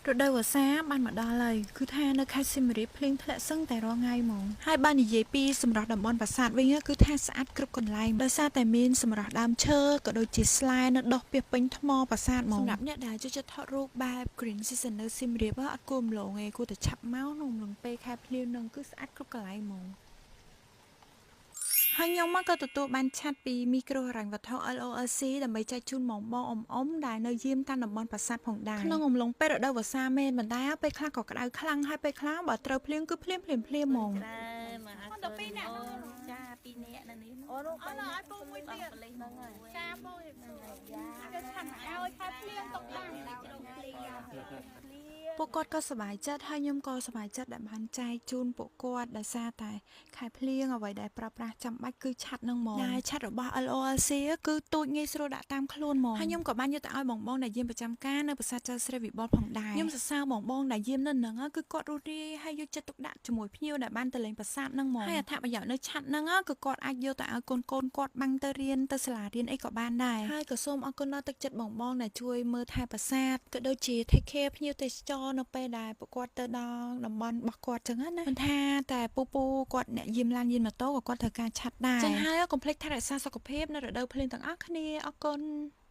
រដូវវស្សាបានមកដល់ហើយគឺថានៅខេត្តសៀមរាបភ្លៀងធ្លាក់សឹងតែរាល់ថ្ងៃហ្មងហើយបើនិយាយពីសម្រស់តំបន់ប្រាសាទវិញគឺថាស្អាតគ្រប់កន្លែងដោយសារតែមានសម្រស់ដើមឈើក៏ដូចជាស្លែនៅដុះពាសពេញថ្មប្រាសាទហ្មងសម្រាប់អ្នកដែលចូលចិត្តថតរូបបែប green season នៅសៀមរាបអត់គួររំលងទេគួរតែឆាប់មកក្នុងអំឡុងពេលខែភ្លៀងនឹងគឺស្អាតគ្រប់កន្លែងហ្មងហើយខ្ញុំមកក៏ទទួលបានឆ័ត្រពីមីក្រូហិរញ្ញវត្ថុ LOLC ដើម្បីចែកជូនបងបងអ៊ំអ៊ំដែលនៅយាមតាមតំបន់ប្រាសាទផងដែរក្នុងអំឡុងពេលរដូវវស្សាមែនប៉ុន្តែពេលខ្លះក៏ក្តៅខ្លាំងហើយពេលខ្លះបើត្រូវភ្លៀងគឺភ្លៀងភ្លាមភ្លាមហ្មង ច្រើនមកអរគុណអូនចាពីរនាក់នៅនេះ អូនោះអូនឲ្យពូមួយទៀត ប៉លិសហ្នឹងហើយ ចាពូគេឆាន់ឲ្យខែភ្លៀងទុកបាន ភ្លៀង ពួកគាត់ក៏សប្បាយចិត្តហើយខ្ញុំក៏សប្បាយចិត្តដែលបានចែកជូនពួកគាត់ដោយសារតែខែភ្លៀងអ្វីដែលប្រើប្រាស់ចាំបាច់គឺឆ័ត្រនឹងហ្មងដែលឆ័ត្ររបស់ LOLC គឺទូចងាយស្រួលដាក់តាមខ្លួនហ្មងហើយខ្ញុំក៏បានយកទៅឲ្យបងបងដែលយាមប្រចាំការនៅប្រាសាទចៅស្រីវិបុលផងដែរខ្ញុំសរសើរបងបងដែលយាមនៅនឹងគឺគាត់រួសរាយហើយយកចិត្តទុកដាក់ជាមួយភ្ញៀវដែលបានទៅលេងប្រាសាទនឹងហ្មងហើយអត្ថប្រយោជន៍នៅឆ័ត្រហ្នឹងគឺគាត់អាចយកទៅឲ្យកូនកូនគាត់បាំងទៅរៀនទៅសាលារៀនអីក៏បានដែរហើយក៏សូមអរគុណដល់ទឹកចិត្តបងបងដែលជួយមើលថែប្រាសាទក៏ដូចជា take care ភ្ញៀវទេសចរនៅពេលដែលពួកគាត់ទៅដល់តំបន់របស់គាត់ចឹងណាមិនថាតែពូពូគាត់អ្នកយាមឡានយាមម៉ូតូក៏គាត់ត្រូវការឆ័ត្រដែរចឹងហើយកុំភ្លេចថែរក្សាសុខភាពនៅរដូវភ្លៀងទាំងអស់គ្នាអរគុណ។